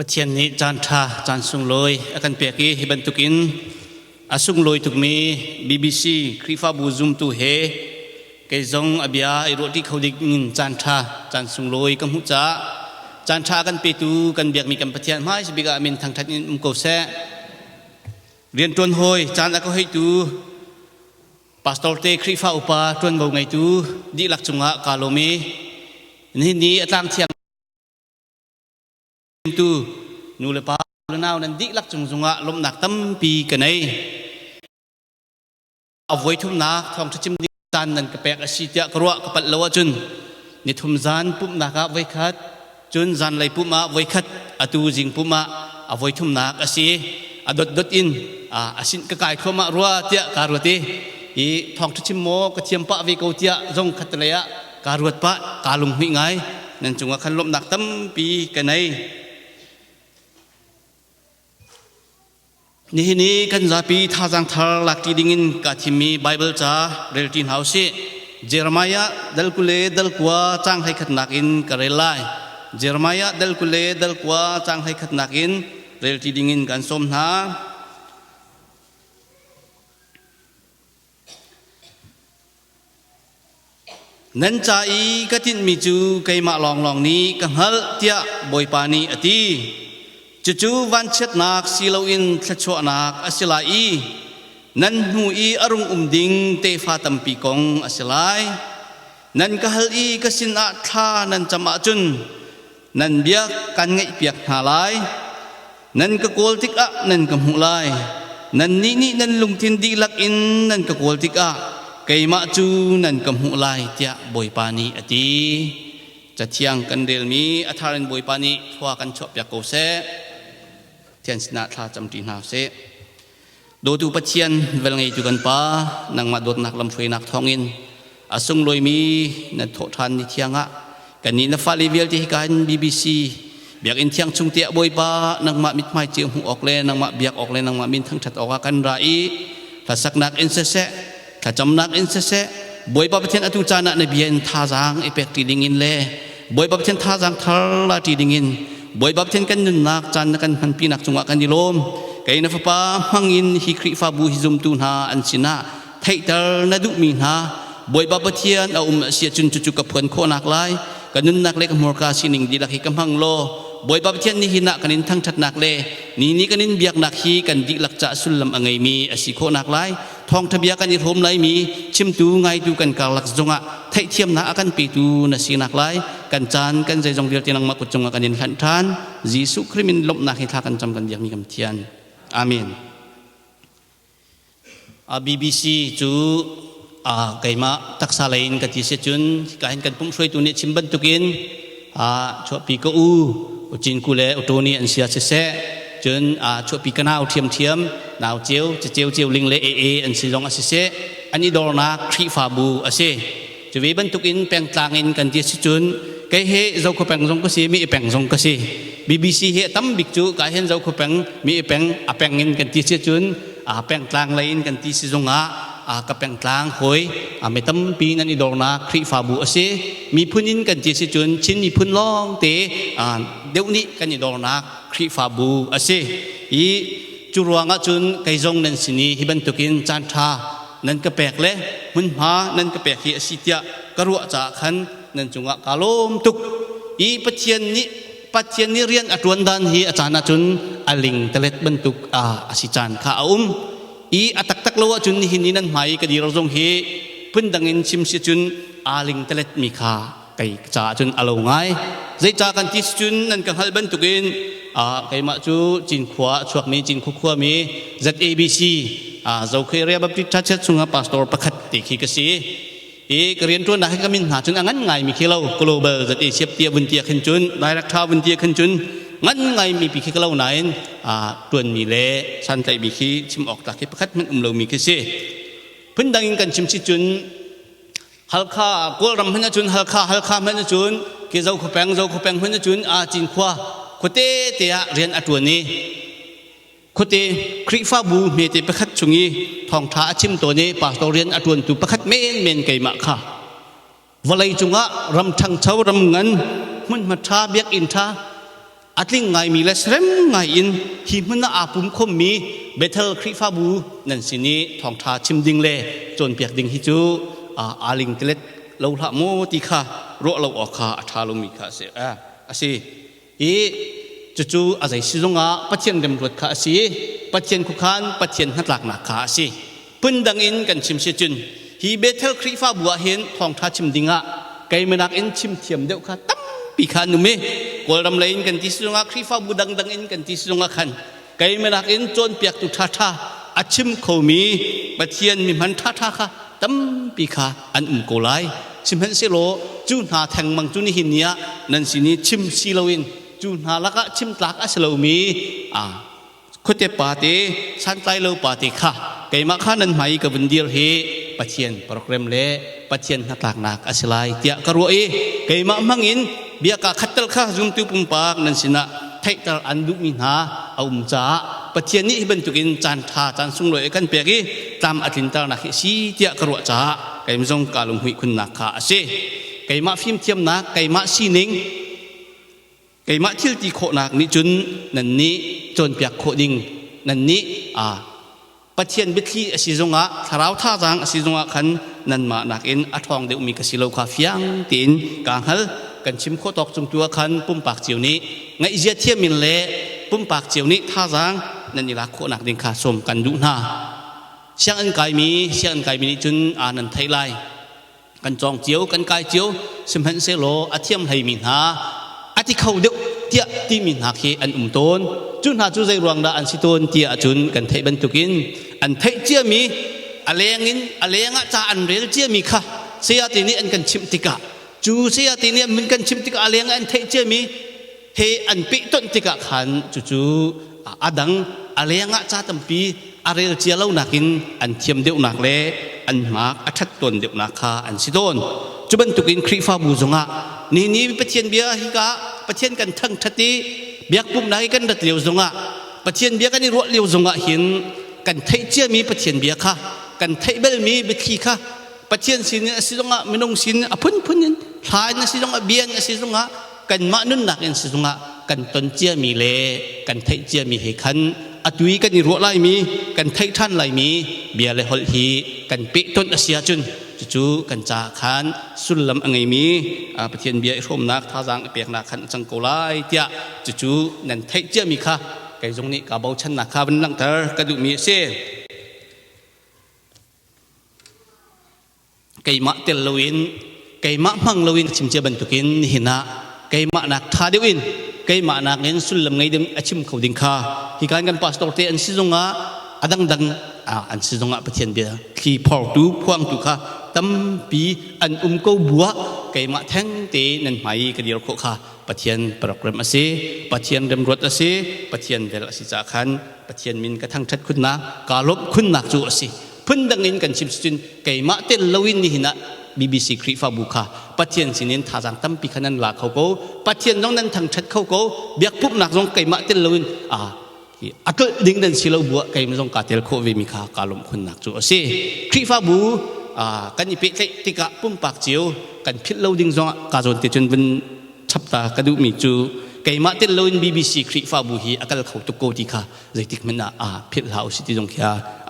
Pathian nih caan ṭha, caan sunglawi a kan pek i hi bantukin a sunglawi tukmi BBC Khrihfabu zumtu he kei zong a bia i ruahṭi kho ding in caan ṭha, caan sunglawi ka hmuh caah caan ṭha a kan petu kan biakmi kan Pathian hmai bik ah min thangṭhat in um ko seh. Rianṭuan hawi caan a ka hoihtu Pastor te Khrihfa upa ṭuanvo ngeitu dihlak cungah kaa lawm i nihin ni a tlang thiang tu nu le pa le nau nan dihlak cung zungah lawmhnak tampi ka nei. A voi thumnak thawngṭha chim ding caan nan ka pek a si tiah ka ruah ka palh lo ahcun nithum zan pumhnak ah voikhat cun zanlei pumh ah voikhat atu zing pumh ah a voi thumnak a si a dotdot in a sin ka kai thluahmah rua tiah kaa ruat i i thawngṭha chim maw ka thiam pah ve ko tiah zong khattelei ah kaa ruat pah kaa lunghmuih ngai nan cungah khan lawmhnak tampi ka nei. Nihin i kan zapi thazaang thar lakṭi dingin kaa thimmi Baibal ca relṭi hna usih. Jeremiah dal 20 le dal 9 caang 11nak in ka rel lai. Jeremiah dal 20 le dal 9 caang 11nak in relṭi dingin kan sawm hna. Nan ca i ka tinhmi cu keimah lawnglawng nih ka hngalh tiah Bawipa nih a ti. Cucu vanchiatnak si loin thluachuahnak a si lai i nan hnu i a rung um ding tefa tampi kong a si lai. Nan ka hal i ka sinah thla nan cam ahcun nan biak kan ngaihpiak hna lai. Nan ka kawl tikah nan ka hmuh lai. Nannih nih nan lungthin dihlak in nan ka kawl tikah keimah cu nan ka hmuh lai tiah Bawipa nih a ti. Cathiang kan relmi a thar in Bawipa nih thua kan chuahpiak ko seh. Thian sinah thla camṭi hna usih. Dawtu Pathian, velngeitu kan Pa, nangmah dawtnak lamhruainak thawngin a sunglawimi na thawhṭhan ni thiang ah kannih na fale vialte hika hin BBC Biakinn thiang chung tiah Bawipa nangmah mithmai cio hmuh awk le nangmah biak awk le nangmah min thangṭhat awkah kan ra i hlasaknak in siseh thlacamnak in siseh Bawipa Pathian atu caan ah na bia in thazaang i pek ṭi dingin le Bawipa Pathian thazaang thar la ṭi dingin Bawipa Pathian kan nunnak caan na kan hmanpinak cungah kan i lawm. Kei na fapa hmangin hi Khrihfabu hi zumtu hna an sinah theihter na duhmi hna Bawipa Pathian a um a si ahcun cucu ka phuan khawhnak lai ka nunnak le ka hmurka sining dihlak hi ka hmang law Bawipa Pathian nihin ah kan in thangṭhatnak le ni ni kan in biaknak hi kan dihlak ca sullam a ngeimi a si khawhnak lai thawngṭha bia kan i hrawm laimi chimtu ngaitu kan karlak zongah theihthiamnak a kan petu na sinak lai kan caan kan zeizong vialte nangmah kut cungah kan in hlanh ṭhan Jesuh Khrih min lawmhnak hi thla kan cam kan biakmi kan Pathian amen. BBC cu keimah taksa lei in ka ti si cun hika hin kan pumh hruaitu nih chim bantukin chuahpi ka u Cinku le Utoni an sia siseh cun chuahpi ka nau ṭhiamṭhiam nau ceu ceceu ceu ling le ee an si zong a siseh an i dornak Khrihfabu a si. Cu ve bantukin pengtlang in kan ti si cun kei he Zokhua peng zong ka si mi i peng zong ka si. BBC hi a tam bik cu ka hen Zokhua peng mi i peng a peng in kan ti si cun a pengtlang lei in kan ti si zongah a ka pengtlang hoi a mi tampi nan i dornak Khrihfabu a si. Miphun in kan ti si cun Chin miphun lawng te deuh nih kan i dornak Khrihfabu a si. I cu ruangah cun kei zong nan sin i hi bantukin caan ṭha nan ka pek le hmunhma nan ka pek hi a si tiah ka ruah caah khan nan cungah kaa lawm tuk i Pathian nih Pathian nih rian a ṭuan dan hi a caan ahcun a ling talet bantuk a a si caan kha a um i a taktak lo ahcun nihin ni nan hmai i ka dir zong hi phundang in chim si cun aa ling talet mi kha kei caah cun a lo ngai zeicah kan ti cun nan ka hngalh bantukin keimah cu Cinkhua a chuakmi Cinkhua khuami ZABC Zokhe Area Baptist Church chungah pastor pakhat te khi ka si i ka rianṭuannak hi ka min hna cun a ngan ngaimi khi lo global ZACF tia vun tia khin cun director vun tia khin cun ngan ngaimi pi khi ka lo nain ṭuanmi le santlaihmi khi chim awk tlak khi pakhat hmanh um lomi khi si phundang in kan chim si cun Halkha Kawlram hmanh ahcun Halkha Halkha hmanh ahcun ke Zokhua peng Zokhua peng hmanh ahcun a Cinkhua khuate te ah rian a ṭuan i khuate Khrihfabu hmete pakhat chung i thawngṭha a chim tawn i pastor rian a ṭuantu pakhat menmen keimah kha vawlei cungah ram ṭhangcho ram ngan hmunhma ṭha biakinn ṭha. A tling ngaimi le serem ngai in hi hmun ah aa pum khommi Bethel Khrihfabu nan sin i thawngṭha chim ding le cawnpiak ding hi cu aa lingtelet lo hlah maw ti kha ruah lo awk kha a ṭha lomi kha a si. A si. I cucu a zei sizung ah Pathian remruat kha a si i Pathian khuakhan Pathian hnatlaknak kha a si. Phundang in kan chim si cun hi Bethel Khrihfabu ah hin thawngṭha chim ding ah keimanak in chim thiam deuh kha tampi kha an um i Kawlram lei in kan ti si zongah Khrihfabu dangdang in kan ti si zongah khan keimanak in cawnpiaktu ṭhaṭha a chim khomi Pathian mihman ṭhaṭha kha tampi kha an um ko lai. Sihmanhsehlaw cu hna thengmang cu nihin ni ah nan sin i chim si loin cu hna lakah chim tlak a si lomi khuate pa te santlai lo pa te kha keimah kha nan hmai i ka vun dir hi Pathian program le Pathian hnatlaknak a si lai tiah ka ruah i keimah hmangin bia kaa khat tal kha zumtu pumpak nan sinah theihter an duhmi hna a um caah Pathian nih hi bantukin caan ṭha caan sunglawi a kan pek i tlam a tlinternak hi a si tiah ka ruah caah keimah zong kaa lunghmuih khunnak kha a si. Keimah fimthiamnak, keimah sining, keimah thil ti khawhnak nih cun nannih cawnpiak khawh ding nannih Pathian biathli a si zongah thlarau thazaang a si zongah khan nanmah nakin a ṭhawng deuhmi ka si lo kha fiang tein kaa hngal. Kan chim khawh tawk cung tu ah khan pumpak cio nih ngaihzia thiam in le pumpak cio nih thazaang nan i lak khawhnak ding kha sawm kan duh hna. Sianginn kaimi sianginn kaimi nih cun aa nan theih lai. Kan cawng cio kan kai cio sihmanhsehlaw a thiam hleimi hna a ti kho deuh tiah timi hna khi an um tawn. Cu hna cu zei ruang dah an si tawn ti ahcun kan theih bantukin an theih ciami a leng in a leng ah ca an rel ciami kha sayate nih an kan chimh tikah cu sayate nih an kan chimh tikah a leng ah an theih ciami he an pehtonh tikah khan cucu a dang a lengah ca tampi a rel cia lo nakin an thiam deuhnak le an hmak a ṭhat tawn deuhnak kha an si tawn. Cu bantukin Khrihfabu zongah ni ni Pathian bia hika Pathian kan thangṭhat i biakpumhnak i kan rat lio zongah Pathian bia kan i ruah lio zongah hin kan theih ciami Pathian bia kha kan theih balmi biathli kha Pathian sin in a si zongah minung sin a phunphun in hla in a si zongah bia in a si zongah kanmah nunnak in si zongah kan ton ciami le kan theih ciami he khan atu i kan i ruah laimi kan theih ṭhan laimi bia le holh hi kan pehtonh a si ahcun cucu kan caah khan sullam a ngeimi Pathian bia i hrawmnak thazaang i peknak khan a cang ko lai tiah cucu nan theih ciami kha kei zong nih kaa bochannak kha van langhter ka duhmi a si. Keimah tel loin keimah hmang loin a chim cia bantukin nihin ah keimah nak ṭha deuh in keimah nak in sullam ngei ding a chim kho ding kha hi kan kan pastor te an si zongah a dangdang an si zongah Pathian bia thli phortu phuangtu kha tampi an um ko buah keimah theng te nan hmai ka dir khawh kha Pathian program a si Pathian remruat a si Pathian vel a si caah khan Pathian min ka thangṭhat khunnak kaa lawmh khunnak cu a si. Phundang in kan chim cun keimah tel loin nihin ah BBC Khrihfabu kha Pathian sinin thazaang tampi kha nan la kho ko. Pathian zong nan thangṭhat kho ko. Biakpumhnak zong keimah tel loin a a tlolh ding nan si lo buah keimah zong kaa tel khawh vemi kha kaa lawmh khunnak cu a si. Khrihfabu kan i pehtlaih tikah pumpak cio kan philh lo ding zongah kaa zawn te cun vun chapta ka duhmi cu keimah tel loin BBC Khrihfabu hi a kal kho tuk ko ti kha zeitik hmanh ah aa philh hlah usih ti zong khi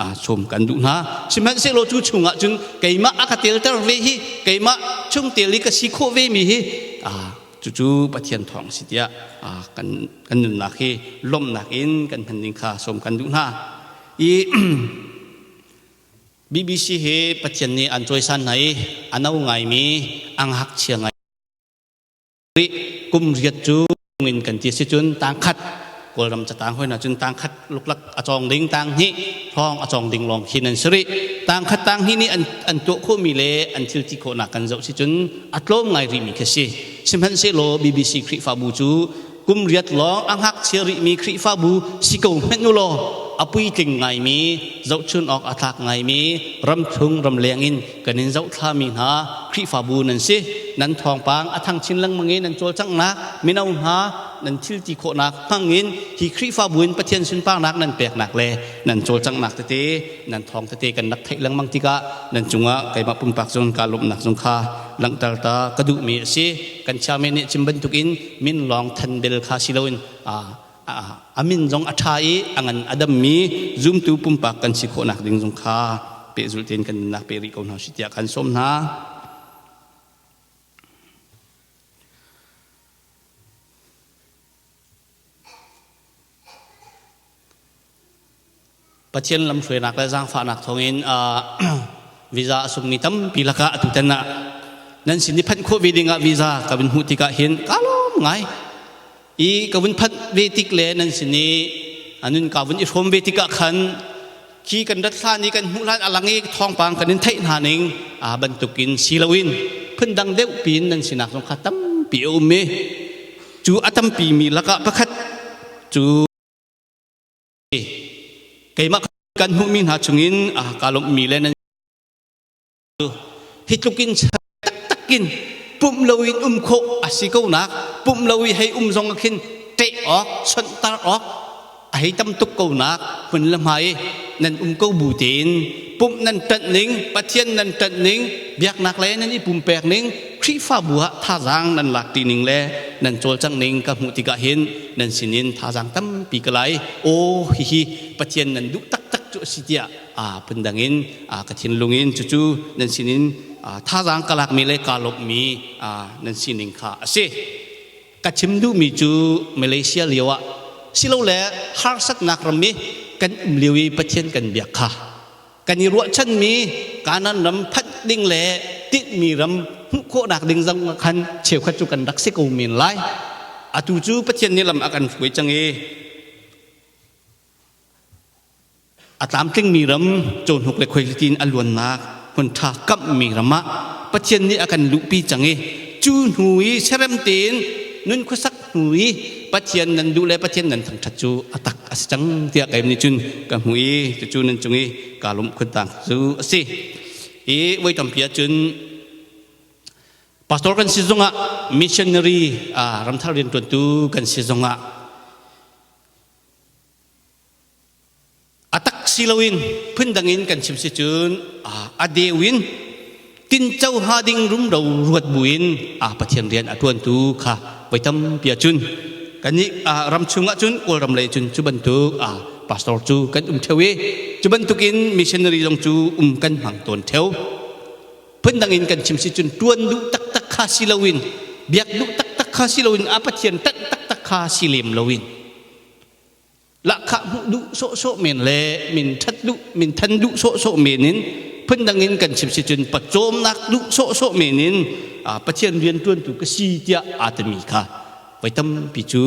a sawm kan duh hna. Sihmanhsehlaw cu chungah cun keimah a ka telter ve hi keimah chung tel i ka si khawh ve mi hi cucu Pathian thawng si tiah kan kan nunnak hi lawmhnak in kan hman ding kha sawm kan duh hna. I BBC hi Pathian nih an cawisan hna i a no ngaimi a ngakchia ngai Kum riat cu in kan ti si cun tangkhat Kawlram catang hoi na cun tangkhat luklak a cawng ding tang hnih thawng a cawng ding lawng khi nan si rih. Tangkhat tang hnih nih an tuah khawhmi le an thil ti khawhnak kan zoh si cun a tlawm ngai rihmi khi si. Sihmanhsehlaw BBC Khrihfabu cu kum riat lawng a ngakchia rihmi Khrihfabu si ko hmenh u law a puitling ngaimi zohchun awk a tlak ngaimi ramchung ramleng in kan in zohthlami hna Khrihfabu nan si. Nan thawngpang a thang chin lengmang i nan cawlcanghnak mino hna. nan thil ti khawhnak hmangin hi Khrihfabu in Pathian sunparnak nan peknak le nan cawlcanghnak tete nan thawng tete kan rak theih lengmang tikah nan cungah keimah pumpak zong kaa lawmhnak zong kha langhter ta ka duhmi a si. Kan chairman nih chim bantukin min lawng than bel kha si loin a min zong a ṭha i a ngan a dammi zumtu pumpak kan si khawhnak ding zong kha pehzulh tein kan nunnak pe rih ko hna si tiah kan sawm hna. Pathian lamhruainak le zaangfahnak thawngin visa a sungmi tampi lakah atutan ah nan sin i phanh khawh ve dingah visa ka vun hmuh tikah hin ka lawm ngai. I ka vun phanh ve tik le nan sin i anun ka vun i hrawm ve tikah khan khi kan rat hlan i kan hmuh hlan a lang i thawngpang kan in theih hna ning aa bantukin si loin phundang deuh piin nan sinak zong kha tampi a um i cu a tampi mi lakah pakhat cu keimah kan hmuhmi hna chungin kaa lawmhmi le nan hi tlukin taktak in pumh loin um khawh a si ko nak pumh lo i hei um zong ah khin ṭeh awk sonhtar awk a hei tam tuk ko nak hmun le hmai nan um ko bu tein pumh nan ṭanh ning Pathian nan ṭanh ning biaknak le nan i pumpek ning Khrihfabu ah thazaang nan lak ṭi ning le nan cawlcangh ning ka hmuh tikah hin nan sinin thazaang tampi ka lai. Aw hihi Pathian nan duh taktak cu a si tiah phundang in ka thinlung in cucu nan sinin thazaang ka lakmi le kaa lawmhmi nan sining kha a si. Ka chim duhmi cu Malaysia lio ah silole harsatnak ram i kan um lio i Pathian kan biak kha kan i ruahchanmi Kanaan ram phanh ding le tinhmi ram hmuh khawhnak ding zong khan cheukhat cu kan rak si ko men lai. Atu cu Pathian nih lam a kan hruai cang i a tlamtlingmi ram cawhnuk le khuaihliti in a luannak hmun ṭha kamhmi ram ah Pathian nih a kan luhpi cang i cu hnu i serem tein nun khuasak hnu i Pathian nan duh le Pathian nan thangṭhat cu a tak a si cang tiah keim nih cun ka hmuh i cucu nan cung i kaa lawmh khun tang cu a si. I voi tampi ahcun pastor kan si zongah missionary ramthar rianṭuantu kan si zongah A tak si loin phundang in kan chim si cun a deu in tinco hnga ding rumro ruat buin a Pathian rian a ṭuantu kha voi tampi ahcun kannih ram chung ahcun Kawlram lei cun cu bantuk pastor cu kan um ṭheo i cu bantukin missionary zong cu um kan hmang tawn ṭheo. Phundang in kan chim si cun ṭuan duh taktak kha si loin biak duh taktak kha si loin a Pathian ṭanh taktak kha si lem loin Lahkhah hmuh duh sawhsawh men le min ṭhat duh min than duh sawhsawh men in phundang in kan chim si cun pawcawmnak duh sawhsawh men in Pathian rianṭuantu ka si tiah aa timi kha voi tampi cu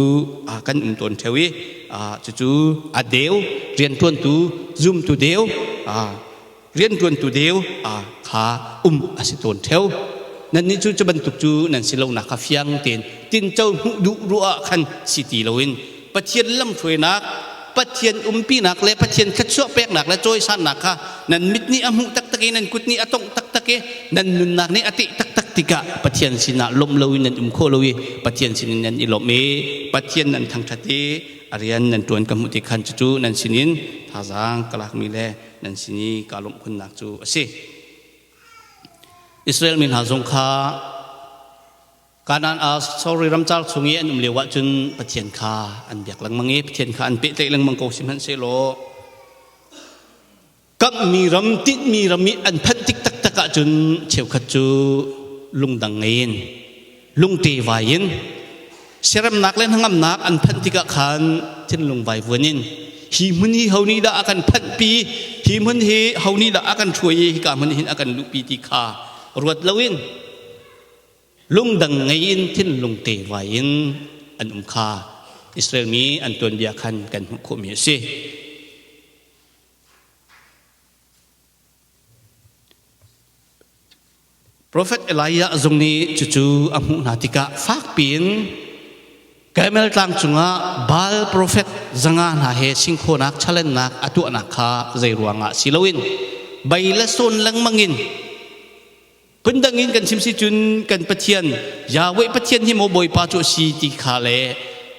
kan um tawn ṭheo i cucu a deu rianṭuantu zumtu deu rianṭuantu deu kha um a si tawn ṭheo. Nannih cu cu bantuk cu nan si lonak kha fiang tein tinco hmuh duh ruah ah khan si ti loin Pathian lamhruainak, Pathian umpinak le Pathian thluachuah peknak le cawisannak kha nan mit nih a hmuh taktak i nan kut nih a tongh taktak i nan nunnak nih a teh taktak tikah Pathian sinah lawmh loin nan um khawh lo i Pathian sinin nan i lawmh i Pathian nan thangṭhat i a rian nan ṭuan ka hmuh ti khan cucu nan sinin thazaang ka lakmi le nan sin i kaa lawmh khunnak cu a si. Israel mi hna zong kha Kanaan ah sorry ramcar chung i an um lio ahcun Pathian kha an biak lengmang i Pathian kha an pehtlaih lengmang ko sihmanhsehlaw kamhmi ram tinhmi ram i an phanh tik taktak ahcun cheukhat cu lungdang ngei in lungte vai in siaremnak le hnangamnak an phanh tikah khan thinlung vaivuan in hi hmun hi ho nih dah a kan phanhpi hi hmun hi ho nih dah a kan hruai i hika hmun hin a kan luhpi ti kha ruat loin lungdang ngei in thinlung te vai in an um kha Israel mi an tuanbia khan kan hmuh khawhmi a si. Profet Elijah zong nih cucu a hmuh hna tikah fakpi in Karmel tlang cungah Baal profet zanga hna he singkhawnak chalennak a tuahnak kha zei ruangah si loin bei le sawn lengmang in phundang in kan chim si cun kan Pathian Yahweh Pathian hi maw Bawipa cu a si ti kha le.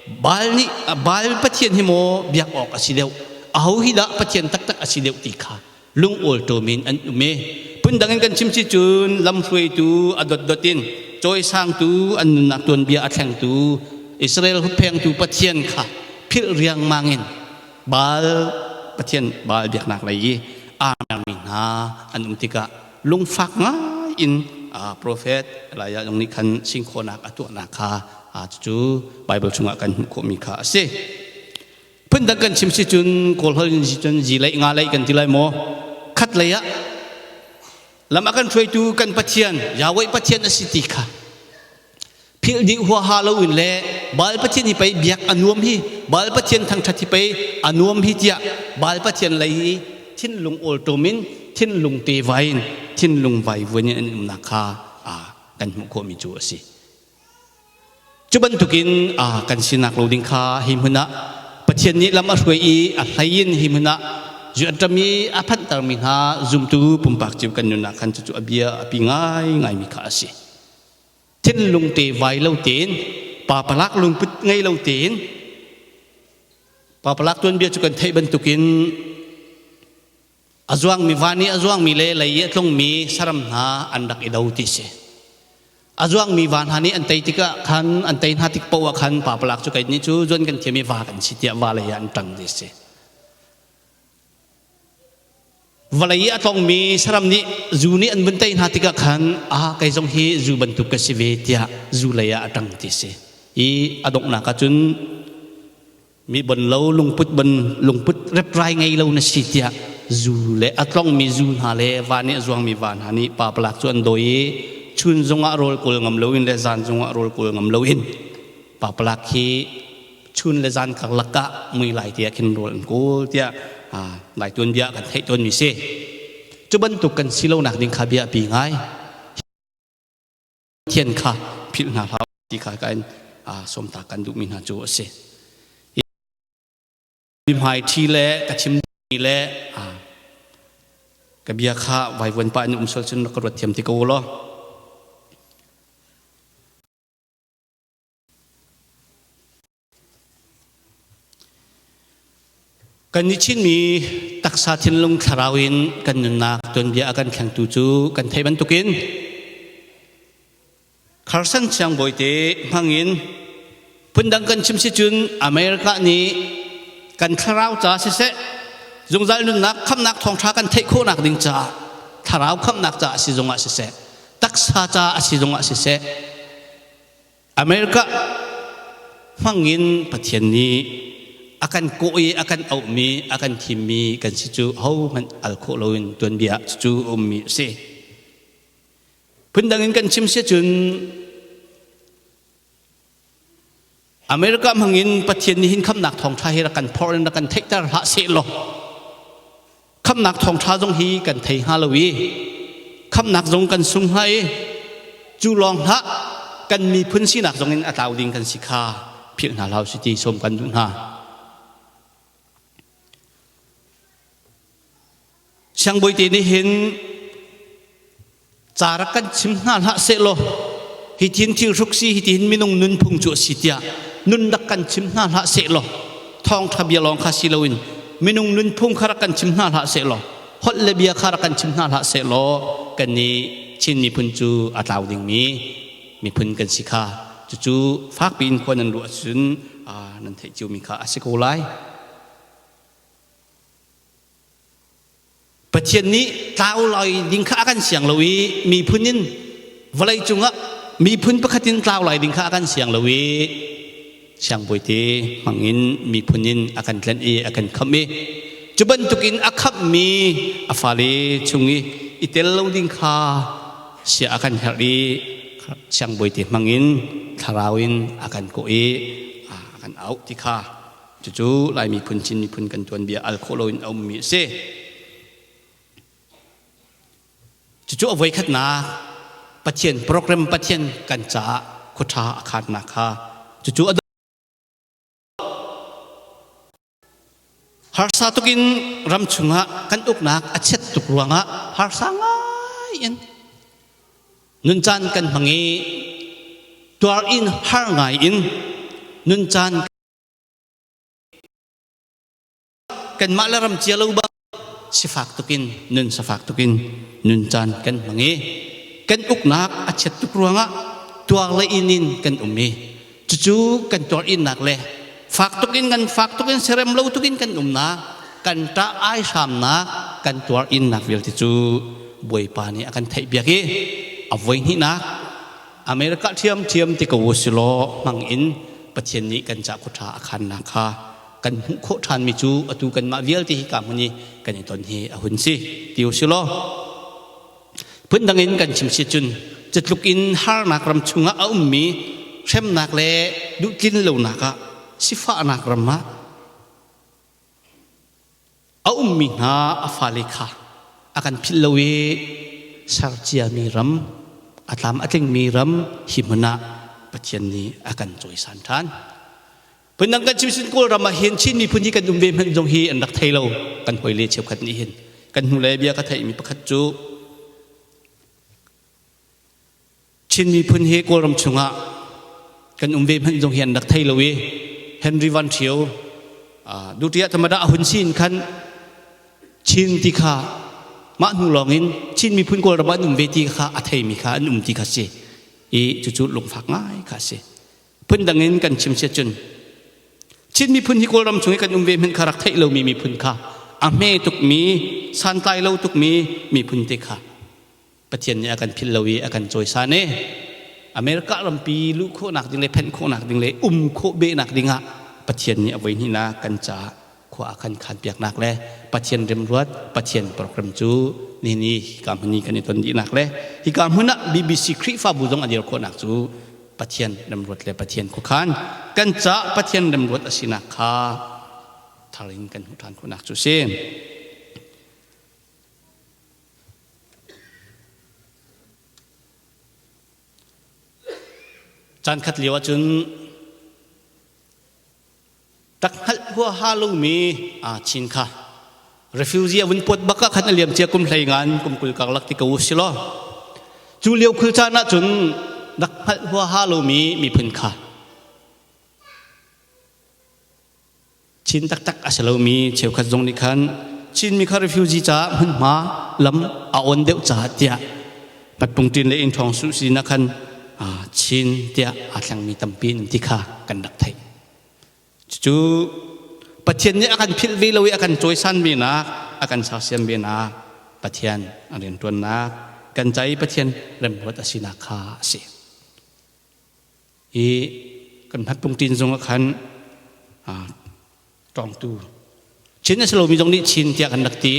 Baal nih Baal pathian hi maw biak awk a si deuh, aho hi dah pathian taktak a si deuh ti kha lungawlṭawm in an um i phundang in kan chim si cun lamhruaitu a dotdot in cawisangtu, an nunnak tuanbia a thlengtu, Israel hupphengtu Pathian kha philh riangmang in Baal pathian, Baal biaknak lei i aa mermi hna an um tikah lungfak ngai in profet Elijah zong nih khan singkhawhnak a tuahnak kha cucu Bible chungah kan hmuh khawhmi kha a si. Phundang kan chim si cun, Kawl holh in si cun zi leih nga leih kan ti lai maw, khat lei ah lam a kan hruaitu kan Pathian Yahweh Pathian a si ti kha philh dih huaha loin le Baal Pathian hi pei biak a nuam hi, Baal Pathian thangṭhat hi pei a nuam hi tiah Baal Pathian lei hi thinlung awlṭawm in, thinlung tevai in, thinlung vaivuan in an umnak kha kan hmuh khawhmi cu a si. Cu bantukin kan sinak lo ding kha hi hmun ah Pathian nih lam a hruai i a hlei in hi hmun ah zuanṭam i a phanhtermi hna zumtu pumpak cio kan nun ah khan cucu a bia a pi ngaingaimi kha a si. Thinlung te vai lo tein, papalak lungput ngei lo tein, papalak tuanbia cu kan theih bantukin a zuangmi van i a zuangmi le lei i a tlungmi saram hna an rak i do ti si. A zuangmi va hna nih an tei tikah khan, an tei hna tik paoh ah khan papalak cu kei nih cu zuan kan thiam i va kan si tiah va lei ah an ṭang ti si. Vawlei i a tlongmi saram nih zu nih an vun tei hna tikah khan, a kei zong hi zu bantuk ka si ve tiah zu lei ah a ṭang ti si. I a donghnak ah cun mi bon lo lungput, bon lungput reprai ngei lo na si tiah zu le a tlongmi zu hna le va nih a zuangmi va hna nih papalak cu an dawi i chun zongah rawl kawl ngam loin le zan zongah rawl kawl ngam loin papalak hi chun le zan karlak ah mui lai tiah khin rawl an kawl tiah lai tuanbia kan theih tawnmi si. Cu bantuk kan si lonak ding kha bia a pi ngai. Pathian kha philh hna hlah ti kha ka in sawmta kan duhmi hna cu a si. Hmai ṭhi le ka chim mi le ka bia kha vaivuan pah in um sual cun ka ruat thiam ti ko law. Kan i Chinmi taksa, thinlung, thlarau in kan nunnak tuanbia a kan thlengtu cu kan theih bantukin Carson siangbawi te hmangin, phundang kan chim si cun America nih kan thlarau ca siseh, zungzal nunnak khamhnak thawngṭha kan theih khawhnak ding caah, thlarau khamhnak caah si zongah siseh, taksa caah a si zongah siseh, America hmangin Pathian nih a kan kawh i a kan auhmi, a kan thimmi kan si cu hohmanh al khawh loin tuanbia cu a ummi a si. Phundang in kan chim si cun America hmangin Pathian nih hin khamnak thawngṭha hi rak kan phorh in rak kan theihter hlah seh law khamnak thawngṭha zong hi kan thei hnga lo i khamnak zong kan sung hnga i cu lawng hlah, kan miphun sinak zong in a tlau ding kan si kha philh hna hlah si ti sawm kan duh hna. Siangbawi te nih hin ca rak kan chim hna hlah seh law, hi thin thil hruk si, hi tin minung nunphung cu a si tiah nun rak kan chim hna hlah seh law, thawngṭha bia lawng kha si loin minung nunphung kha rak kan chim hna hlah seh law, holh le bia kha rak kan chim hna hlah seh law, kan nih Chin miphun cu a tlau dingmi miphun kan si kha cucu fakpi in khua nan ruah cun nan theih ciomi kha a si ko lai. Pathian nih tlau lai ding kha a kan siang lo i miphun in vawlei cungah miphun pakhat in tlau lai ding kha a kan siang lo i siangbawi te hmangin miphun in a kan tlanh i a kan khamh i cu bantukin a khamhmi a fale chung i i tel lo ding kha sia a kan herh i siangbawi te hmangin thlarau in a kan kawh i a kan auh ti kha cucu Lai miphun, Chin miphun kan tuanbia al khawh loin a ummi a si. Cucu a voikhatnak Pathian program, Pathian kan caah khuaṭha a khaatnak kha cucu a harsa tukin ram chungah kan uknak a chiat tuk ruangah harsa ngai in nun caan kan hmang i tuar in har ngai in nun caan. kanmah le ram cia lo bang sifak tukin nun safak tukin nun caan kan hmang i kan uknak a chiat tuk ruangah tuar le in in kan um i cucu kan tuar innak le fak tukin kan fak tukin serem lo tukin kan umnak kan ṭah ai hramnak kan tuar innak vialte cu Bawipa nih a kan theih piak i a voi hnihnak America ṭhiamṭhiam ti ko usilaw hmang in Pathian nih kan ca khuaṭha a khannak kha kan hmuh khawh ṭhanmi cu atu kanmah vialte hi ka hmun i kan i ton hi a hun si ti usilaw phundang in kan chim si cun cutluk in harnak ram chungah a ummi hremnak le duhtlin lonak ah sifahnak ram ah A ummi hna a fale kha a kan philh lo i serciami ram, a tlam a tlingmi ram hi hmun ah Pathian nih a kan cawisan ṭhan. Phundang kan chim sin Kawlram ah hin Chin miphun hi kan um ve hmanh zong hi an rak thei lo. Kan hawile cheukhat nih hin kan hnulei bia ka theihmi pakhat cu Chin miphun hi Kawlram chungah kan um ve hmanh zong hi an rak thei lo i Henry Van Thio Dutiah Tamada a hun sin khan Chin ti kha mah hnu lawng in Chin miphun Kawlram ah an um ve ti kha a theimi kha an um ti kha si i cucu lungfak ngai kha si. Phundang in kan chim siat cun Chin miphun hi Kawlram chung i kan um ve hmanh kha rak theih lomi miphun kha a hme tukmi santlai lo tukmi miphun te kha Pathian nih a kan philh lo i a kan cawisan i America rampi luh khawhnak ding le phenh khawhnak ding le um khawh behnak ding ah Pathian nih a voihnihnak kan caah khua a kan khan piaknak le Pathian remruat Pathian program cu nihin i hika hmun i kan i ton dihnak le hika hmun ah BBC Khrihfabu zong a dir khawhnak cu Pathian remruat le Pathian khuakhan kan caah Pathian remruat a sinak kha thar in kan hmuh ṭhan khawhnak cu a si. Caan khat lio ahcun tak hngalh huaha lomi aa chin kha refugee a vun puat bak ah khan a liam cia kum hlei ngan kum 20 karlak ti ko si law cu lio khul caan ahcun rak hngalh huaha lomi miphun kha Chin taktak a si lomi cheukhat zong nih khan Chinmi kha refugee caah hmunhma lam a on deuh caah tiah Patpungṭin le Innṭhawng Suh sinah khan Chin tiah aa thlengmi tampi an um ti kha kan rak theih. Cucu Pathian nih a kan philh ve lo i a kan cawisan ve nak, a kan sersiam ve nak, Pathian a rianṭuannak, kan ca i Pathian remruat a sinak kha a si. I kan hmatpungṭin zung ah khan ṭawngtu Chin a si lomi zong nih Chin tiah kan rak ti.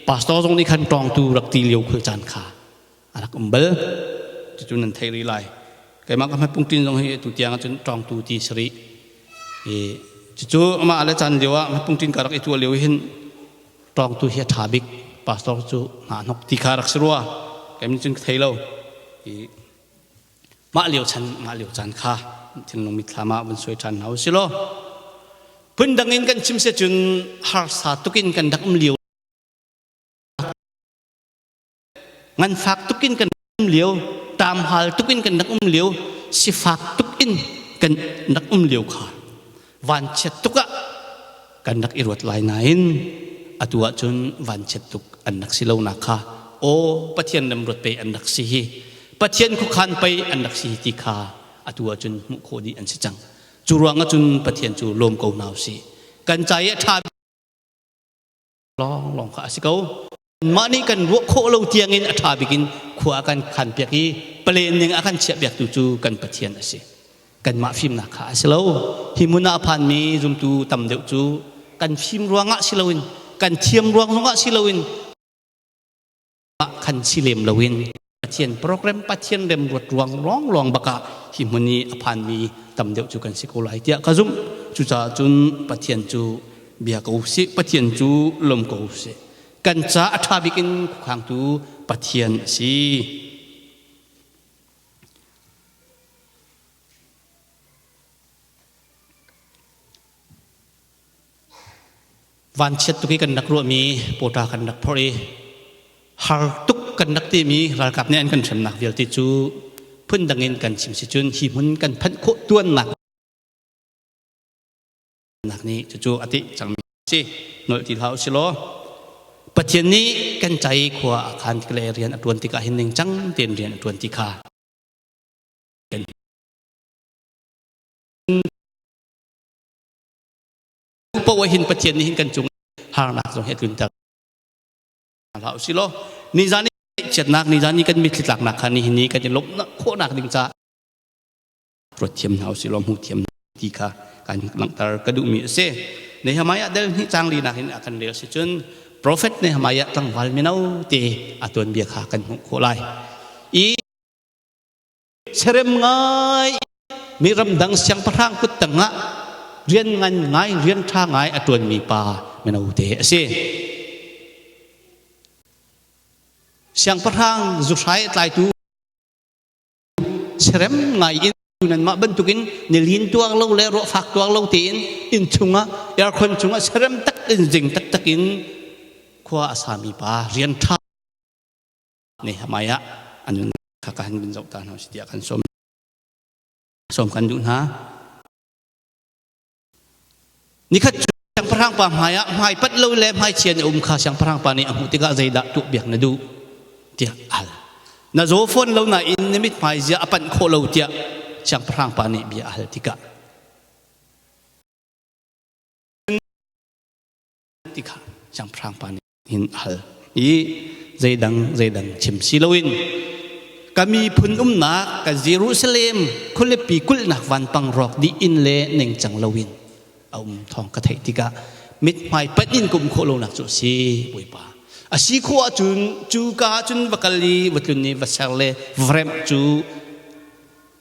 Pastor zong nih khan ṭawngtu rak ti lio khul caan kha a rak um bal. Cucu nan theih rih lai. Keimah ka hmatpungṭin zong hi atu tiang ahcun ṭawngtu ti si rih. I cucu amah le caan lio ah hmatpungṭin ka rak i tuah lio hin ṭawngtu hi a ṭha bik. Pastor cu hna hnok ti kha rak si rua. Keimah nih cun ka thei lo. I Mah lio chan mah lio caan kha thinlung mitthlam ah vun suai ṭhan hna u si law phundang in kan chim se cun harsa tukin kan rak um lio nganfak tukin kan um lio ṭamhal tukin kan rak um lio sifak tukin kan rak um lio kha vanchiat tuk ah kan rak i ruat lai nain atu ahcun vanchiat tuk an rak si lonak kha aw Pathian remruat pei an rak si hi Pathian khuakhan pei an rak si hi ti kha atu ahcun hmuh khawh dih an si cang cu ruang ahcun Pathian cu lawm ko hna usih kan ca i a ṭha lawnglawng kha a si ko. Mah nih kan ruah khawh lo tiangin a ṭha bik in khua a kan khanpiak i palen ning a kan chiahpiaktu cu kan Pathian a si. Kanmah fimnak kha a si lo. Hi hmun ah a phanmi zumtu tam deuh cu kan fim ruangah si loin kan thiam ruang zongah si loin khan si lem loin Pathian program Pathian remruat ruang lawnglawng bakah hi hmun i a phanmi tam deuh cu kan si ko lai tiah ka zumh. Cucaah cun Pathian cu bia ko sih, Pathian cu lawm ko sih. Kan ca a ṭha bik in khuakhangtu Pathian a si. Vanchiat tuk i kan rak ruahmi pawṭa kan rak phorh i har tuk kan rak timi ralkap nih an kan hremnak vialte cu phundang in kan chim si cun hi hmun kan phanh khawh tuannak nih cucu a teh cangmi. Si nolh ti hlah usilaw Pathian nih kan cai khua a khan tik le rian a tuan tikah hin ningcang tein rian a tuan ti kha kan poah hin Pathian nih hin kan cung harnak zong hi a tlunter hlah usilaw nizan i chiatnak nizan i kan mitthli tlaknak kha nihin ni kan i lawmhnak khawhnak ding ca ruat thiam hna usih law hmu thiam ti kha kan langhter ka duhmi a si. Nehemiah del hnih cang linak in a kan rel si cun profet Nehemiah tlangval mino te a tuanbia kha kan hmuh khawh lai. I serem ngai mi ramdang siangpahrang kut tangah rian ngan ngai rian ṭha ngai a ṭuanmi pa mino te a si. Siangpahrang zuhrai a tlaitu Serem ngai in nanmah bantukin nilin tuar lo le ruahfak tuar lo tein inn chungah aircon chungah serem tak in zing taktak in khua a sami pa rian ṭha Nehemiah anun kha ka han bin zoh ta hna si tiah kan sawm sawm kan duh hna. Nikhat cu siangpahrang pa hmai ah hmai pat lo le hmaichia na um kha siangpahrang pa nih a hmuh tikah zeidah tuah biak na duh tiah a hal. Na zaw fawn lo nain na mithmai zia a panh khawh lo tiah siangpahrang pa nih bia a hal tikah ti kha siangpahrang pa nih hin a hal i zeidang zeidang chim si loin ka miphun umnak ka Jerusalem khualipi kulhnak vanpang rawk dih in le ningcang loin a um thawng ka theih tikah mithmai panh in ka um khawh lonak cu a si Bawipa a si khawh ahcun cu ka ahcun va kal i va tlun i va ser le va remh cu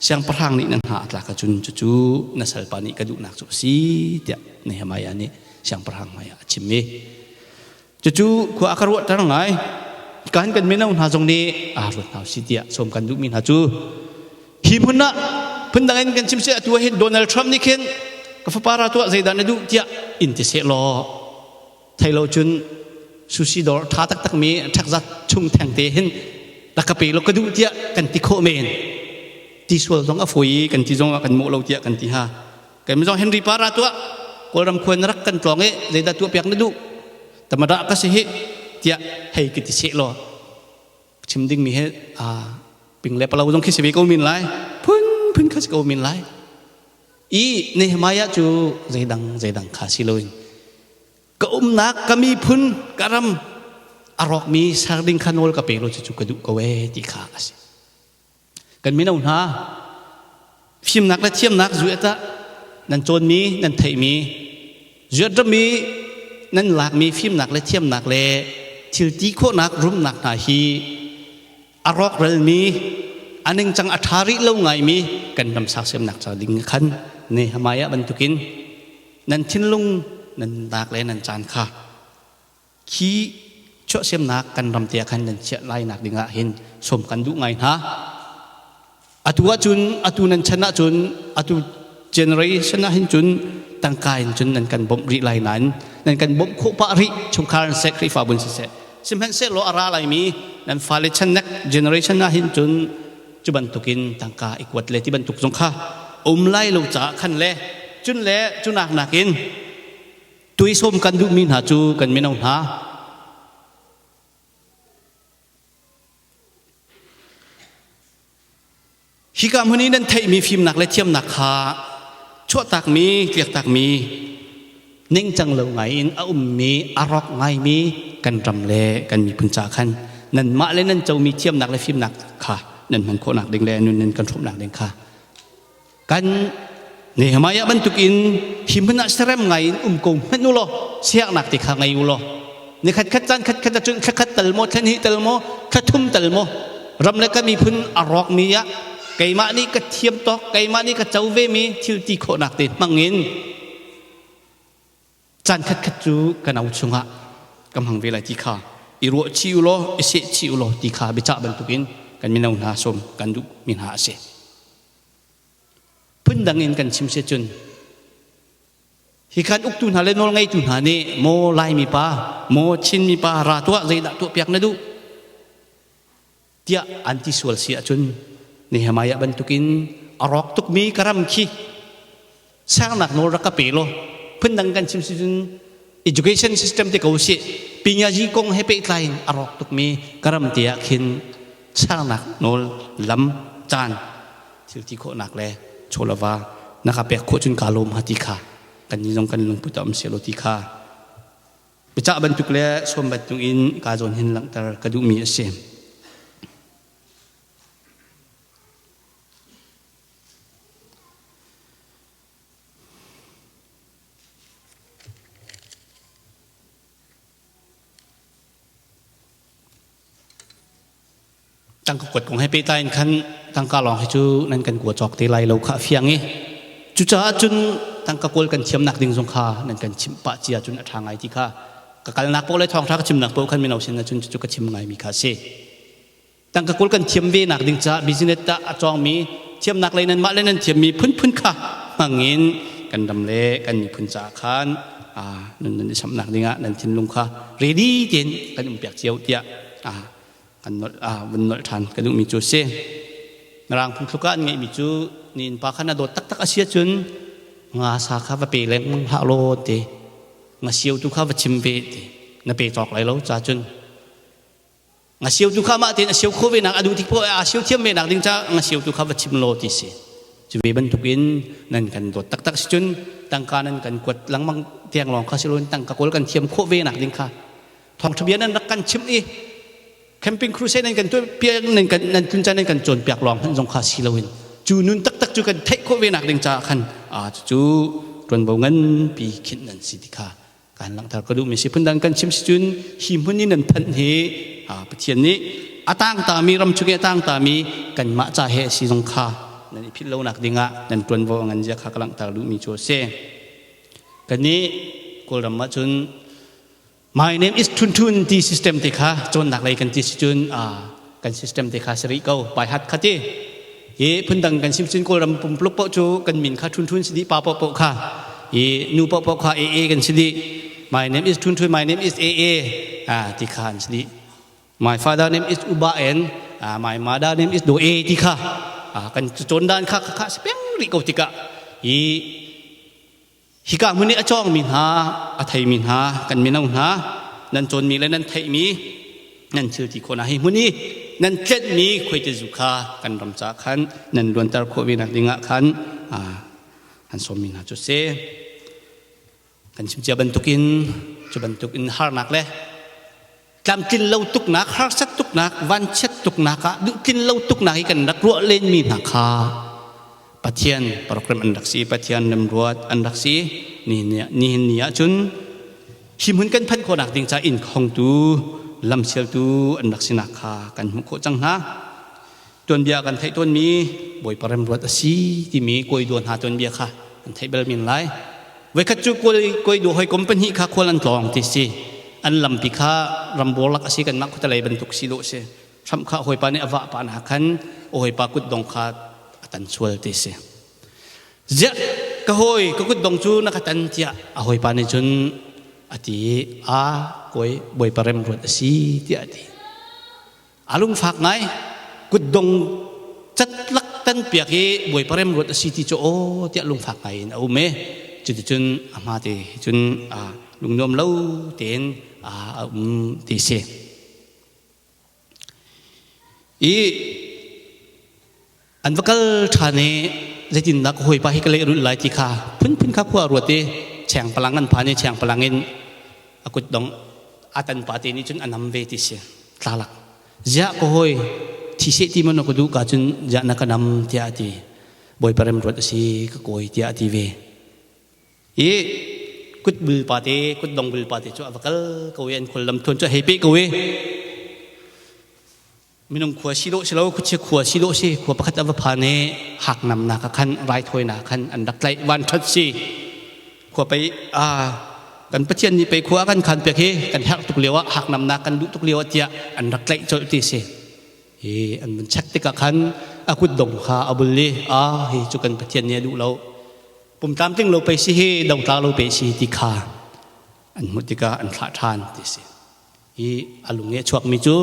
siangpahrang nih nan hna a tlak ahcun cucu na salpa nih ka duhnak cu a si tiah Nehemiah nih siangpahrang hmaiah a chim i cucu khua a ka ruahter ngai. Kan kan mino hna zong nih aa ruat hna si tiah sawm kan duhmi hna cu hi hmun ah phundang in kan chim seh, atu ah hin Donald Trump nih khin ka fapa ra tuah, zeidah na duh tiah in ti seh law, thei lo cun sushi dawr ṭha taktak mi ṭhakzat chung theng te hin rak ka pe law ka duh tiah kan ti khawh men. Ti sual zong a fawi i kan ti zong ah kan mawh lo tiah kan ti ha. Kan zong Henry pa ra tuah, Kawlram khua na rak kan tlawng i zeidah tuah piak na duh, tamada ka si hi tiah hei ka ti seh law, chim ding mi he a ping le palo zong khi si ve ko min lai, phun phun kha si ko min lai. I Nehemiah cu zeidang zeidang kha si loin ka umnak, ka miphun, ka ram a rawkmi ser ding kha nawl ka pe lo, cucu ka duh ko ee ti kha a si. Kan mino hna, fimnak le thiamnak zuet ah nan cawnmi, nan theihmi, zuet rami nan lakmi fimnak le thiamnak le thil ti khawhnak rumnak hna hi a rawkralmi, a ningcang a ṭha rih lo ngaimi kan ram sersiamnak ca ding khan Nehemiah bantukin nan thinlung, nan nak le nan caan kha khi chuahsemnak kan ram te ah khan nan chiah lai nak ding ah hin sawm kan duh ngai hna. Atu ahcun, atu nan chan ahcun, atu generation ah hin cun tangka in cun nan kan bawmh rih lai nain nan kan bawmh khawh pah rih, chungkhar in seh, Khrihfabu in siseh. Sihmanhsehlaw a ra laimi nan fale chan nek generation ah hin cun cu bantukin tangka i kuat le ti bantuk zong kha um lai lo caah khan le cun le cunak nakin tuisawm kan duhmi hna cu kan mino hna hika hmun i nan theihmi fimnak le thiamnak kha chuahtakmi, tliaktakmi, ningcang lo ngai in a ummi, a rawk ngaimi kan ram le kan miphun ca khan nanmah le nan comi thiamnak le fimnak kha nan hman khawhnak ding le nun nan kan hrawmnak ding kha kan Nehemiah bantukin hi hmun ah serem ngai in um ko hmanh u law, siaknak te kha ngei u law, ni khat khat caan khat khat ahcun thla khat tal maw, thla hnih tal maw, thla thum tal maw, ram le ka miphun a rawkmi ah keimah nih ka thiam tawk, keimah nih ka co vemi thil ti khawhnak te hmang in caan khat khat cu ka no chungah ka hmang ve lai ti kha i ruah chih u law, i seh chih u law ti kha biacah bantukin kan mino hna sawm kan duh mi hna a si. Phundang in kan chim si cun hi khan uktu hna le nawlngeitu hna nih maw Laimi pa, maw Chinmi pa, ra tuah, zeidah tuahpiak na duh tiah an ti sual si ahcun Nehemiah bantukin a rawk tukmi ka ram khi sernak nawl rak ka pe law, phundang kan chim si cun. Education system te ko si pinyazi kong he pehtlai in a rawk tukmi ka ram te ah khin sernak nawl lam caan thil ti khawhnak le chawlava na ka pek khawh cun ka lawm ha ti kha kan ni zong kan lungput a um selo ti kha biacah bantuk le sawm bantuk in ka zawn hin langhter ka duhmi a si. Tangka kuat kong he pehtlai in khan tangka lawng hi cu nan kan kua cawk te lai lo kha a fiang i cucaah cun tangka kawl kan thiamnak ding zong kha nan kan chimh pah cia cun a ṭha ngai ti kha ka kalnak paoh le thawngṭha ka chimnak paoh khan mino sin ah cun cucu ka chim ngaimi kha a si. Tangka kawl kan thiam ve nak ding caah business tah a cawngmi thiamnak lei nan mah le nan thiammi phunphun kha hmangin kan ram le kan miphun caah khan nun nan i samnak dingah nan thinlung kha ready tein kan um piak cio tiah kan nolh vun nolh ṭhan ka duhmi cu a si. Mirang phungthluk ah an ngeihmi cu ni innpa kha na dawt taktak a si ahcun nga sa kha va pe lengmang hlah law ti nga sio tu kha va chim ve ti na pe cawk lai lo ca cun nga sio tu kha mah tein a sio kho ve nak a duh tik poah a sio thiam ve nak ding ca nga sio tu kha va chim law ti si. Cu ve bantukin nan kan dawt taktak si cun tangka nan kan kuat lengmang tiang lawng kha si loin tangka kawl kan thiam khawh ve nak ding kha thawngṭha bia nan rak kan chimh i camping crusade nan kan tuah piak nan kan nan tlun caan nan kan cawn piak lawng hmanh zong kha si loin cu nun taktak cu kan theih khawh ve nak ding caah khan a cucu ṭuanvo nganpi khinh nan si ti kha kan langhter ka duhmi si. Phundang kan chim si cun hi hmun i nan phanh hi Pathian nih a tangtami ram chung i a tangtami kanmah ca he a si zong kha nan i philh lonak dingah nan ṭuanvo a ngan zia kha ka langhter duhmi cu a si. Kannih Kawlram ah cun My name is Thun Thun ti system te kha cawnnak lei kan ti si cun kan system te kha si rih ko pai hat kha ti hi phundang kan sim cun Kawlram pumpuluk paoh cu kan min kha Thun Thun si dih pa paoh paoh kha i nu paoh paoh kha AA kan si dih. My name is Thun Thun, my name is AA ti kha an si dih. My father name is Uba and my mother name is Do A ti kha kan cawn dan kha kha si peng rih ko tikah hi Hika hmun i a cawngmi hna, a theimi hna, kan mino hna, nan cawnmi le nan theihmi, nan thil ti khawh hna hi hmun i nan tlenhmi khuaitizu kha kan ram caah khan nan luanter khawh ve nak dingah khan an sawmmi hna cu si. Kan chim cia bantukin cu bantukin harnak le tlamtlin lo tuknak, harsat tuknak, vanchiat tuknak ah duhtlin lo tuknak i kan rak ruah lenmi hna kha Pathian program an rak si, Pathian remruat an rak si. Nihin ni ah cun hi hmun kan phanh khawhnak ding ca inn khongtu, lamsialtu an rak sinak kha kan hmuh khawh cang hna. Tuanbia kan theih tawnmi Bawipa remruat a si timi kawi dua hna tuanbia kha an theih bal men lai. Voikhat cu kawi dua hawikom pahnih kha khual an tlawng ti si. An lampi kha rambor lak a si kanmah khuatalei bantuk si dawh si. Hramh kha hawipa nih a vah pa na khan a hawipa kutdong kha a tan sual ti si. Ziah ka hawi ka kutdong cu na ka tan tiah a hawipa nih cun a ti i a kawi Bawipa remruat a si tiah a ti. A lungfak ngai kutdong catlak tan piak i Bawipa remruat a si ti cu aw tiah lungfak ngai in a um i cuticun a hma te cun lungnuam lo tein a um ti si. I an va kal ṭhan i zeitindah ka hawipa hi ka lehrulh lai ti kha phunphun kha khua a ruat i chengpalang an phan i chengpalang in a kutdong a tan pa te nih cun a nam ve ti si tlalak ziah ka hawi thi seh ti maw na ka duh ka cun ziah na ka nam tiah a ti. Bawipa remruat a si ka kawi tiah a ti ve i kut bul pa te kutdong bul pa te cu a va kal ko i an khual lam thuan cu a hei peh ko i minung khua si dawh si lo khuachia khua si dawh si khua pakhat a va phan i hak namnak ah khan raithawinak khan an rak tlaih van ṭhat si khua pei a kan Pathian nih pei khua kan khan pek hi kan herh tuk lio ah hak namnak kan duh tuk lio ah tiah an rak tlaih colh ti si hi an vun check tikah khan a kut dong kha a bul i a hi cu kan Pathian nih a duh lo pum tlamtling lo pei si hi dongtla lo pei si ti kha an hmuh tikah an thlah ṭhan ti si. Hi a lung i a chuakmi cu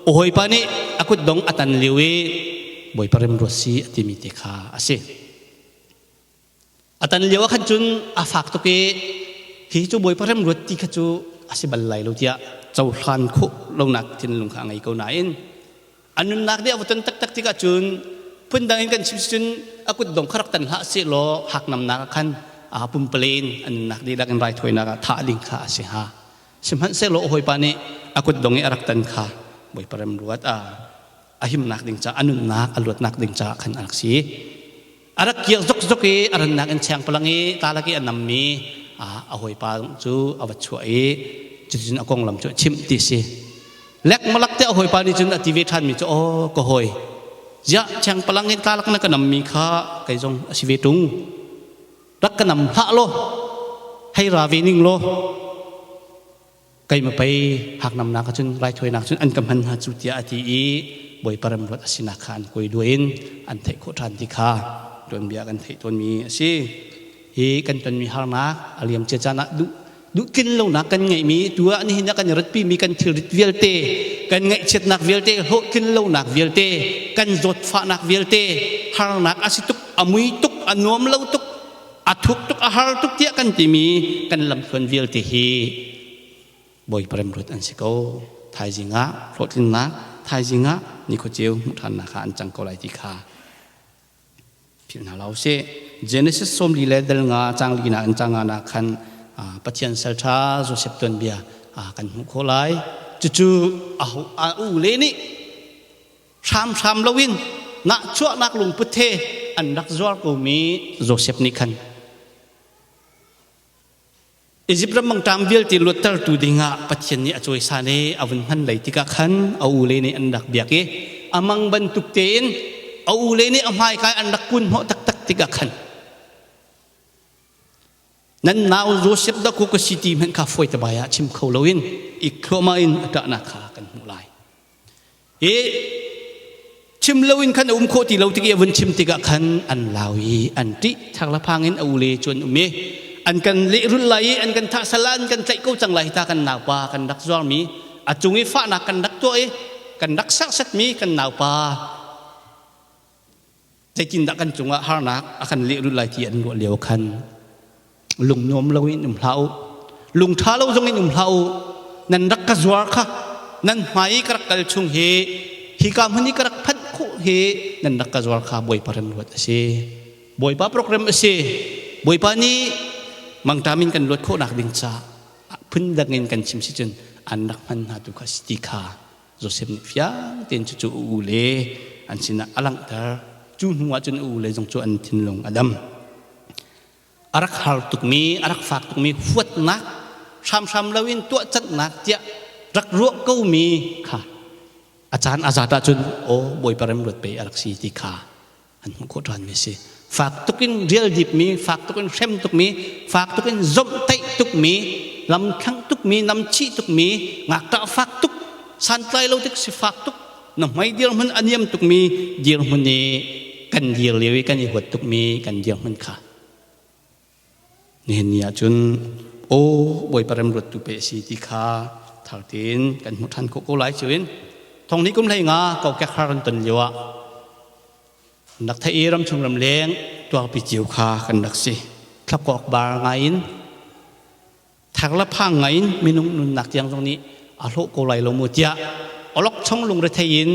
a hawipa nih a kutdong a tan lio i Bawipa remruat si a timi te kha a si. A tan lio ah khan cun a fak tuk i Hi cu Bawipa remruat ti kha cu a si bal lai lo tiah cohlan khawh lonak thinlung kha a ngei ko nain a nunnak nih a va ton taktak tikah cun phundang in kan chim cun a kut dong kha rak tan hlah seh law haknamnak ah khan aa pumpalen a nunnak dihlak in raithawinak ah thah ding kha a si hnga. Sihmanhsehlaw a hawipa nih a kut dong i a rak tan kha Bawipa remruat a a himnak ding ca a nunnak a luatnak ding caah khan a rak si. A rak kir zokzok i a rannak in chengpalang i talak i a nammi a hawipa cu a va chuah i cuticun a konglam cu a chimh ti si. Lekmalak te a hawipa nih cun a ti ve ṭhanmi cu aw ka hawi ziah chengpalang in talak na ka nammi kha kei zong a si ve ṭung rak ka nam hlah law hei ra ve ning law keimah pei haknamnak ahcun raithawinak cun an ka hman hna cu tiah a ti i Bawipa remruat a sinak kha an kuai duai in an theih khawh ṭhan ti kha tuanbia kan theih tawnmi a si. Hi kan tonmi harnak a liamcia caan ah duh duhtlin lonak kan ngeihmi tu ah nihin ah kan i ratpimi kan thilrit vialte kan ngaihchiatnak vialte hlawhtlin lonak vialte kan zawtfahnak vialte harnak a si tuk a mui tuk a nuam lo tuk a thuk tuk a har tuk tiah kan timi kan lamthluan vialte hi Bawipa remruat an si ko. Thaizing ah hlawhtlinnak thaizing ah nikhua ceu hmuh ṭhannak ah an cang ko lai ti kha philh hna lo sih. Genesis 40 le dal nga cang li na in cang nga na khan Pathian salṭha Joseph tuanbia kan hmuh khawh lai. Cucu a u le nih hramhram loin nahchuahnak lungput he an rak zuar komi Joseph nih khan Izipt ram mangṭam vialte luattertu dingah Pathian nih a cawisan i a vun hman lei tikah khan a ule nih an rak biak i a mang bantuk tein a ule nih a hmaikai an rak kun hnawh taktak tikah khan nan nau Joseph dah ku ka si ti hmanh kha fawi te bai ah chim kho loin i thluahmah in a ṭahnak kha kan hmuh lai. I chim loin khan a um khawh ti lo tik i a vun chim tikah khan an lau i an ṭih thakla phang in a ule cu an um i an kan lehrulh lai i an kan thah sal an kan tlaih ko cang lai ta kan naupa kan rak zuarmi a cung i fahnak kan rak tuah i kan rak serhsatmi kan naupa zeitindah kan cungah harnak a kan lehrulh lai ti an ruah lio khan lung nuam loin um hlah u lung ṭha lo zong in um hlah u nan rak ka zuar kha nan hmai i ka rak kal chung hi hika hmun i ka rak phanh khawh hi nan rak ka zuar kha Bawipa remruat a si Bawipa program a si Bawipa nih mangṭam in kan luat khawhnak ding ca phundang in kan chim si cun an rak hman hna tu kha si ti kha Joseph nih fiang tein cucu a u le an sinah a langhter. Cu hnu ah cun a u le zong cu an thinlung a dam. A rak har tukmi, a rak fak tukmi huatnak, hramhram loin tuahcannak tiah rak ruah komi kha a caan a zat ahcun aw Bawipa remruat pei a rak si ti kha an hmuh khawh ṭhanmi a si. Fak tukin rialdipmi, fak tukin hrem tukmi, fak tukin zomhtaih tukmi, lamthlang tukmi, namchih tukmi, ngakṭah fak tuk, santlai lo tik sifak tuk, na hmai dirhmun a niam tukmi dirhmun i kan dir lio i kan i huat tukmi kan dirhmun kha nihin ni ahcun aw Bawipa remruattu pe a si ti kha thar tein kan hmuh ṭhan khawh ko lai cuin thong ni kum hlei nga kokek har kan ton lio ah rak theih i ramchung ramleng tuarpi cio kha kan rak si thlakawk bar ngai in thar le phang ngai in minung nunnak tiang zong nih a hlawh ko lai lo mu tiah olok chung lungrethei in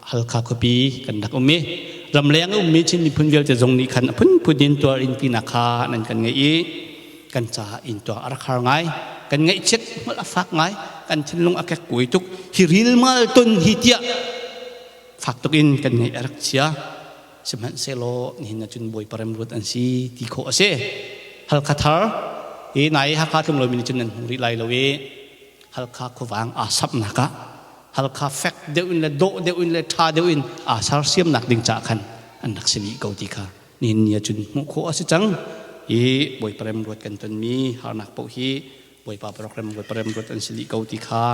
Halkha khuapi kan rak um i ramleng a ummi Chin miphun vialte zong nih khan a phunphun in tuar in tinak kha nan kan ngeih i kan caah in tuar a rak har ngai kan ngaihchiat hmul a fak ngai kan thinlung a kek kuai tuk hi rilmal ton hi tiah fak tuk in kan ngaih a rak chia sihmanhsehlaw nihin ahcun Bawipa remruat an si ti khawh a si Halkha thar i nai Hakha tlung lomi nih cun nan hmu rih lai lo i Halkha khuavang aa samhnak ah Halkha fek deuh in le dawh deuh in le ṭha deuh in aa sersiamnak ding caah khan an rak si dih ko ti kha nihin ni ahcun hmuh khawh a si cang i Bawipa remruat kan tonmi harnak paoh hi Bawipa program Bawipa remruat an si dih ko ti kha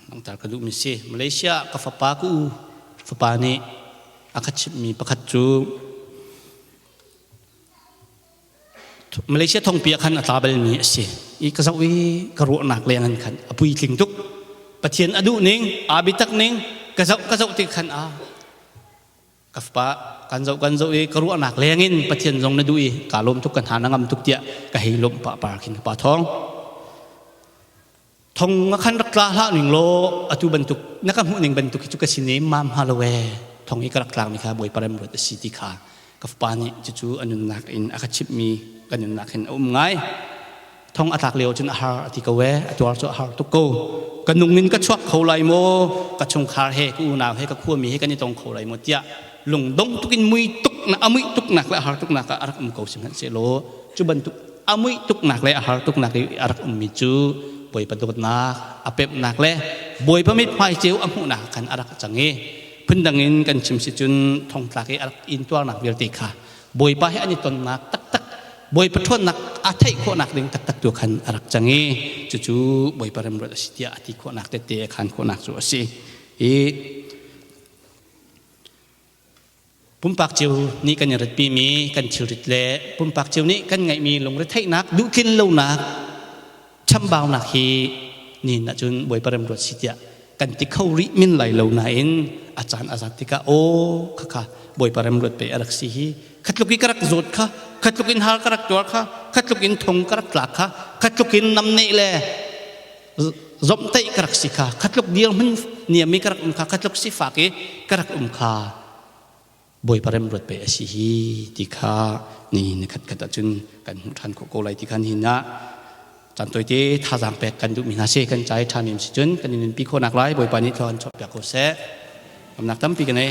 langhter ka duhmi si. Malaysia ka fapa ka u fapa nih a ka chimhmi pakhat cu Malaysia thongpi ah khan a tla balmi a si. I ka zoh i ka ruahnak leng in khan a puitling tuk. Pathian a duh ning, aa biatak ning, ka zoh ka zoh ti khan a. Ka fapa kan zoh kan zoh i ka ruahnak leng in Pathian zong na duh i ka lawm tuk, kan hna na ngam tuk tiah ka hei lawmh pah par khin ka pa thawng. Thong nga khan rak tla hlah ning law atu bantuk na ka hmuh ning bantuk hi cu ka sin i mam ha lo e. Thong i ka rak tlak mi kha Bawipa rem ruat a si ti kha ka fapa nih cucu a nunnak in a ka chimhmi ka nunnak hin a um ngai. Thong a tlak lio cun a har a ti ko e, a tuar cu a har tuk ko. Ka nung in ka chuak kho lai maw, ka chungkhar he, ka unau he, ka khuami he kan i tong kho lai maw tiah lungdong tuk in mui tuk na a muih tuk nak le a har tuk nak ah a rak um ko. Sihmanhsehlaw cu bantuk a muih tuk nak le a har tuk nak i a rak ummi cu Bawipa dawtnak a pemhnak le Bawipa mithmai ceu a hmuhnak khan a rak cang i, phundang in kan chim si cun thongtlak i a rak intuarnak vialte kha Bawipa he an i tonnak taktak, Bawipa ṭhawnnak a theih khawhnak ding taktak tu khan a rak cang i, cucu Bawipa remruat a si tiah a ti khawhnak tette a khan khawhnak cu a si. I pumpak cio nih kan i ratpimi kan thilrit le pumpak cio nih kan ngeihmi lungretheihnak, duhtlin lonak, chambaunak hi nihin ahcun Bawipa remruat si tiah kan ti kho rih min lai lo nain, a caan a zat tikah aw, khakha Bawipa remruat pe a rak si hi, khatluk i ka rak zawt kha, khatluk in har ka rak tuar kha, khatluk in thong ka rak tlak kha, khatluk in namneh le zomhtaih ka rak si kha, khatluk dirhmun niam i ka rak um kha, khatluk sifak i ka rak um kha Bawipa remruat pe a si hi ti kha ni ni khat khat ahcun kan hmuh ṭhan khawh ko lai ti kha nihin ah caan tawite thazaang pek kan duhmi hna si. Kan ca i ṭhami si cun kan i nunpi khawhnak lai Bawipa nih thlaw an chuahpiak ko seh. Ngamnak tampi ka nei.